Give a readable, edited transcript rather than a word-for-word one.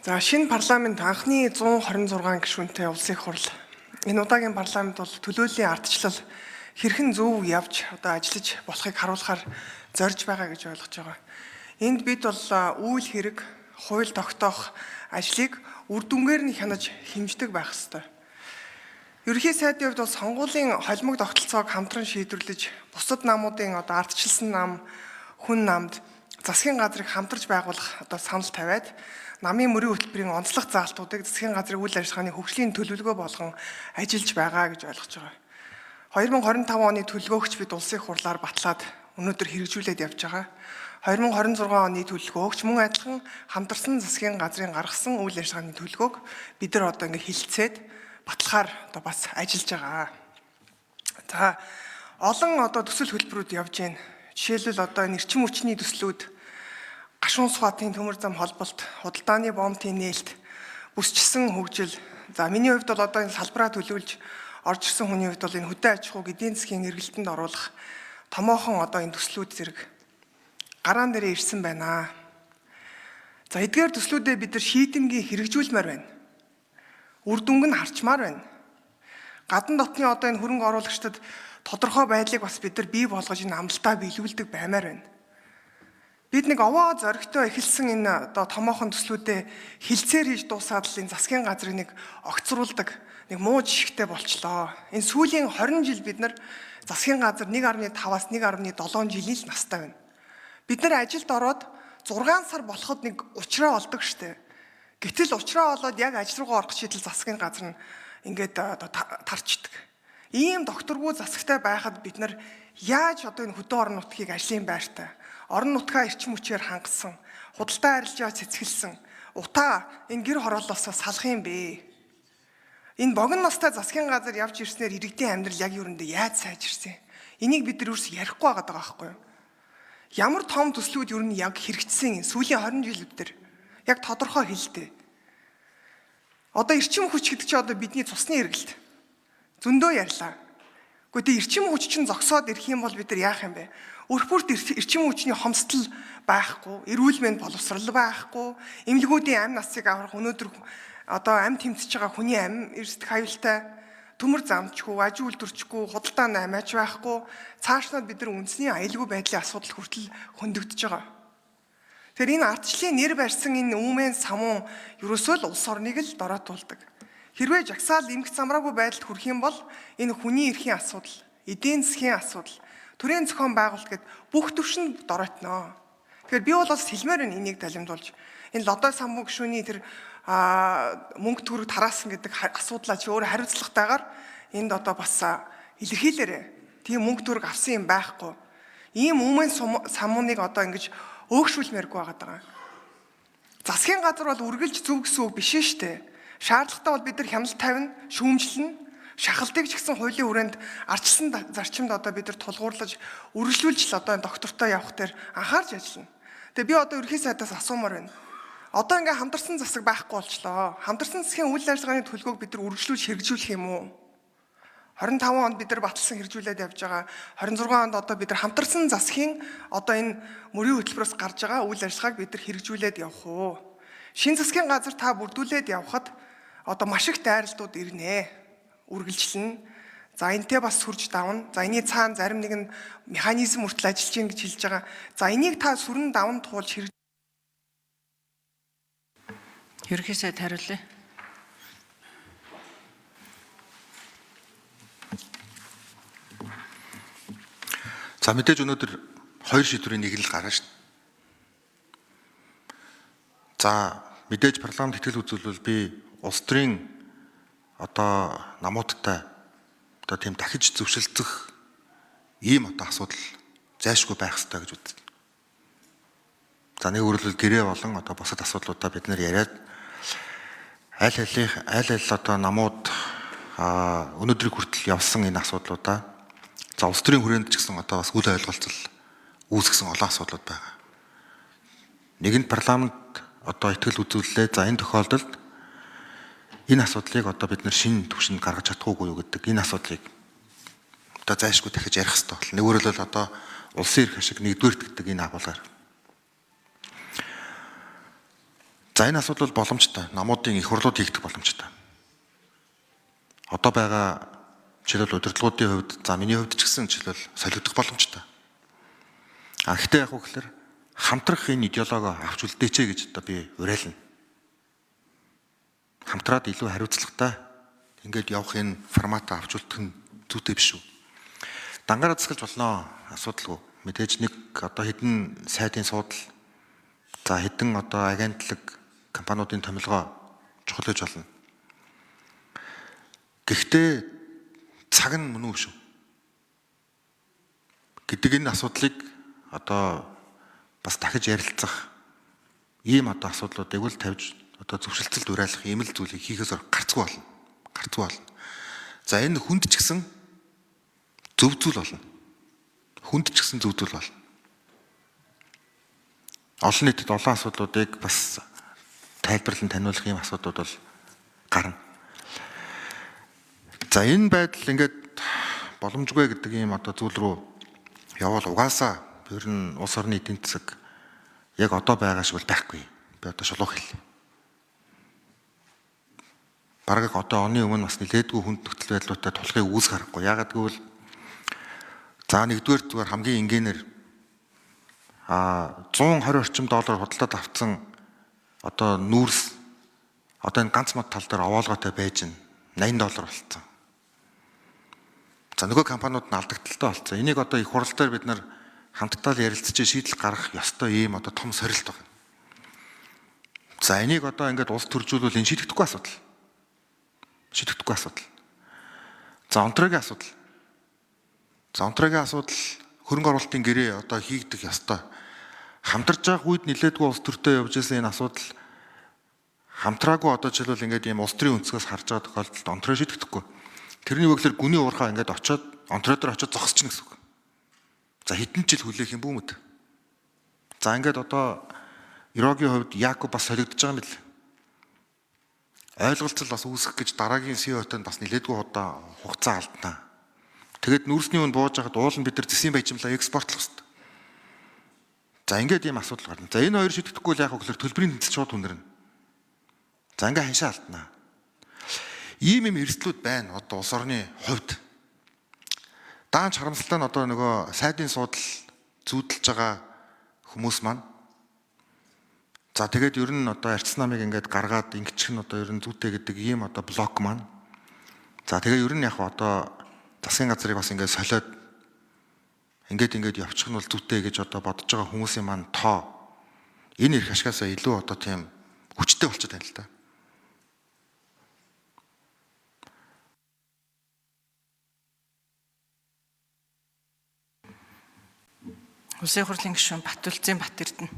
За, шинэ парламент анхны 126 гишүүнтэй улсын их хурл. Энэ удаагийн парламент бол төлөөллийн ардчлал хэрхэн зөв явж одоо ажиллаж болохыг харуулахаар зорж байгаа гэж ойлгож байгаа. Энд бид бол үйл хэрэг, хууль тогтоох ажлыг үр дүнгээр нь хянаж хэмждэг байх ёстой. Ерөнхий сайдын хувьд бол сонгуулийн холимог тогтолцоог хамтран шийдвэрлэж, бусад намуудын одоо ардчилсан нам, хүн намд засгийн газрыг хамтарч байгуулах одоо санал тавиад, намын мөрийн хөтөлбөрийн онцлог заалтуудыг засгийн газрын үйл ажиллагааны хөгжлийн төлөвлөгөө болгон ажиллаж байгаа гэж ойлгож байгаа. 2025 оны төлөвлөгөөгч бид улсын хурлаар батлаад өнөөдөр хэрэгжүүлээд явж байгаа. 2026 оны төлөвлөгөөгч мөн адилхан хамтарсан засгийн газрын гаргасан үйл ажиллагааны төлөвлөгөөг бид нар одоо ингэ хилцээд батлахаар одоо бас ажиллаж байгаа. За, олон одоо төсөл хөтөлбөрүүд явж байна. Жишээлбэл, одоо энэ эрчим хүчний төслүүд, гашуун суатын төмөр зам холболт, худалдааны бомтын нээлт, бүсчсэн хөгжил. За, миний хувьд бол одоо энэ салбараа төлөвлөж орж ирсэн хүний хувьд бол энэ хөдөө аж ахуйг эдийн засгийн эргэлтэнд оруулах томоохон одоо энэ төслүүд зэрэг гараан дээрээ ирсэн байна. За, эдгээр төслүүдээ бид нар шийдэмгий хэрэгжүүлмээр байна. Үр дүнг нь харчмаар байна. Гадна дотны одоо энэ хөрөнгө оруулагчдад тодорхой байдлыг бас бид нар бий болгож, энэ амлалтаа биелүүлдэг баймаар байна. Бид нэг овоо зоригтой эхэлсэн энэ одоо томоохон төслүүдээ хилцээр хийж дуусаад л энэ засгийн газрыг нэг огцруулдаг нэг муу жишгтэй болчлоо. Энэ сүүлийн 20 жил бид нар засгийн газар 1.5-аас 1.7 жилийн л настай байна. Бид нар ажилд ороод 6 сар болоход нэг учраа олдог штэ. Гэтэл учраа олоод яг ажил руугаа орох шийдэл засгийн газар нь ингээд одоо тарчдаг. Ийм докторгүй засагтай байхад бид нар яаж одоо энэ хөдөө орон нутгийг ажлын байртай, орон нутгаа эрчим хүчээр хангасан, худалдаа арилжаа цэцгэлсэн, утаа энэ гэр хорооллоосоо салах юм бэ? Энэ богино настай засгийн газар явж ирснээр иргэдийн амьдрал яг юурэндээ яаж сайжирсан? Энийг бид нар юус ярихгүй байгаа байхгүй юу? Ямар том төслүүд юу нь яг хэрэгжсэн сүүлийн 20 жилүүд дээр яг тодорхой хэлдэг. Одоо эрчим хүч гэдэг чинь одоо бидний цусны эргэлт. Зөндөө ярьлаа. Гэхдээ тэ эрчим хүч чинь зогсоод ирэх юм бол бид нар яах юм бэ? Өрхбөрт эрчим хүчний хомсдол байхгүй, эрүүл мэнд боловсрал байхгүй, эмнэлгүүдийн амь насыг аврах өнөөдөр одоо амь тэмцэж байгаа хүний амь эрсдэх аюултай, төмөр замчгүй, аж үйлдвэрчгүй, худалдаа наймаач байхгүй, цаашнаад бид нар үндэсний аюулгүй байдлын асуудал хүртэл хөндөгдөж байгаа. Тэгэхээр энэ ардчлалын нэр барьсан энэ үүмэн самуун ерөөсөө л улс орныг л дороотуулдаг. Хэрвээ жагсаал эмх замраагүй байдалд хүрэх юм бол энэ хүний эрхийн асуудал, эдийн засгийн асуудал, төрийн зохион байгуулалт гэд бүх төвшөнд доройтноо. Тэгэхээр би бол бас хэлмээр байна энийг далимдуулж. Энэ Лодой самбуу гишүүний тэр мөнгө төгрөг тараасан гэдэг асуудлаа чи өөрөө хариуцлагатайгаар энд одоо бас илэрхийлээрэ. Тийм мөнгө төгрөг авсан юм байхгүй. Ийм өмнө самууныг одоо ингэж өөгшүүлмээргүй байгаа даа. Засгийн газар бол үргэлж зөв гэсэн үг биш шүү дээ. Шаардлагатай бол бид нар хяналт тавина, шүүмжлэнэ. Шахалтыг ч гэсэн хуулийн хүрээнд ардчилсан зарчимд одоо бид нар тулгуурлаж үргэлжлүүлж л одоо энэ доктортой явах дээр анхаарч ажиллана. Тэгээ би одоо ерөнхий сайдаас асуумаар байна. Одоо ингээ хамтарсан засаг байхгүй болчлоо. Хамтарсан засгийн үйл ажиллагааны төлөвлөгөөг бид нар үргэлжлүүлж хэрэгжүүлэх юм уу? 25 онд бид нар баталсан хэрэгжүүлээд явж байгаа. 26 онд одоо бид нар хамтарсан засгийн одоо энэ мөрийн хөтөлбөрөөс гарч байгаа үйл ажиллагааг бид нар хэрэгжүүлээд явах уу? Шин засгийн газар та бүрдүүлээд явхад одоо маш их дайралтууд ирнэ. Үргэлжлэнэ. За, энтэй бас сүрж давна. За, энэний цаана зарим нэгэн механизм хүртэл ажиллаж гин гэж хэлж байгаа. За, энийг та сүрэн даван туулж хэрэг Ерөнхий сайд хариулъя. За, мэдээж өнөөдөр хоёр шийдвэрийн нэг л гарна шүү дээ. За, мэдээж парламент итгэл үзүүлвэл би улс төрийн одоо намуудтай одоо тийм дахиж зөвшөлдөх ийм одоо асуудал зайлшгүй байх ёстой гэж үздэг. За, нэг өөрөлдөл гэрээ болон одоо бусад асуудлуудаа бид нэр яриад аль алих аль аль одоо намууд өнөөдрийг хүртэл явсан энэ асуудлуудаа, за, улс төрийн хүрээнд ч гэсэн одоо бас үл ойлголцол үүсгэсэн олон асуудлууд байгаа. Нэгэнт парламент одоо итгэл үзүүллээ. За, энэ тохиолдолд энэ асуудлыг одоо бид нэр шинэ түвшинд гаргаж чадахгүй юу гэдэг энэ асуудлыг одоо зайлшгүй дахиж ярих хэрэгтэй болно. Нэг өөрөлдөл одоо улсын эрх ашиг нэгдүгээрт гэдэг энэ агуулгаар. За энэ асуудал бол боломжтой. Намуудын их хурлууд хийгдэх боломжтой. Одоо байгаа жишээлбэл удирдлагуудын хувьд, за миний хувьд ч гэсэн жишээлбэл солигдох боломжтой. А гэхдээ яг үгээр хамтрах энэ идеологи авч үлдээч гэж одоо би уриална. Хамтраад илүү хариуцлагатай ингээд явах энэ формат авч үлдэх нь зүйтэй биш үү? Дангаараа засгалж болно. Асуудалгүй. Мэдээж нэг одоо хэдэн сайдын суудал, за хэдэн одоо агентлаг компаниудын томилгоо чухал гэж болно. Гэхдээ цаг нь мөн үү шүү гэдэг энэ асуудлыг одоо бас дахиж ярилцах ийм одоо асуудлуудыг л тавьж одоо зөвшөлтсөлд уриалах ийм л зүйлийг хийхээс гарцгүй болно. Гарцгүй болно. За энэ хүнд ч гэсэн зөв зүйл болно. Хүнд ч гэсэн зөв зүйл болно. Олон нийтэд олон асуудлуудыг бас тайлбарлан таниулах ийм асуудлууд бол гарна. За энэ байдал ингээд боломжгүй гэдэг ийм одоо зүйл рүү явбал угаасаа ер нь улс орны эдийн засаг яг одоо байгаа шиг бол байхгүй. Би одоо шулуух хэллээ. Бараг одоо оны өмнө бас нэлээдгүй хүнд нөхцөл байдлуудтай тулахыг үүсэх харахгүй. Яагаад гэвэл за нэгдүгээр зүгээр хамгийн энгийнээр 120 орчим доллар худалдаад авсан одоо нүүрс одоо энэ ганц мод тал дээр овоолгоотой байж нь 80 доллар болцсон. За нөгөө компаниуд нь алдагдaltaй болцсон. Энийг одоо их хурал дээр бид нар хамтдаа л ярилцж шийдэл гаргах ёстой ийм одоо том сорилт байна. За энийг одоо ингээд улс төржүүлвэл энэ шийдэгдэхгүй асуудал. Шийдэгдэхгүй асуудал. За онтрогийн асуудал. За онтрогийн асуудал хөрөнгө оруулалтын гэрээ одоо хийгдэх ёстой. Хамтарч байгаа үед нэлээдгүй улс төртөө явж исэн энэ асуудал хамтраагүй одоо жишээлбэл ингээд ийм улс төрийн өнцгөөс харж байгаа тохиолдолд онтроо шийдэгдэхгүй. Тэрний үгээр гүний уурхаа ингээд очиод онтроо дээр очиод зогсчихно гэсэн үг. За хэдэн жил хүлээх юм бүү мэд. За ингээд одоо Ирогийн хувьд Якоб бас солигдож байгаа юм бил. Ойлголцол бас үүсгэх гэж дараагийн CEO-той бас нэлээдгүй удаа хугацаа алднаа. Тэгээд нүүрсний үн бууж байхад уул нь бид нар зэсийн баяжмлаа экспортлох хэрэгтэй. За ингээд ийм асуудал гарна. За энэ хоёр шийдэхгүй л яах вэ гэхээр төлбөрийн тэнцэл шууд хүнэрнэ. За ингээ ханшаа алднаа. Ийм юм эрсдлүүд байна одоо улс орны хувьд. Даанч харамсалтай нь одоо нөгөө сайдын суудал зүүдэлж байгаа хүмүүс маань за тэгээд ер нь одоо арц намыг ингээд гаргаад ингэчих нь одоо ер нь зүйтэй гэдэг ийм одоо блок маань. За тэгээд ер нь яг одоо засгийн газрыг бас ингээд солиод ингээд явчих нь бол зүйтэй гэж одоо бодож байгаа хүмүүсийн маань тоо энэ эрх ашгаасаа илүү одоо тийм хүчтэй болчиход байна л да. Улсын хурлын гишүүн Батүлзийн Батэрдэнэ.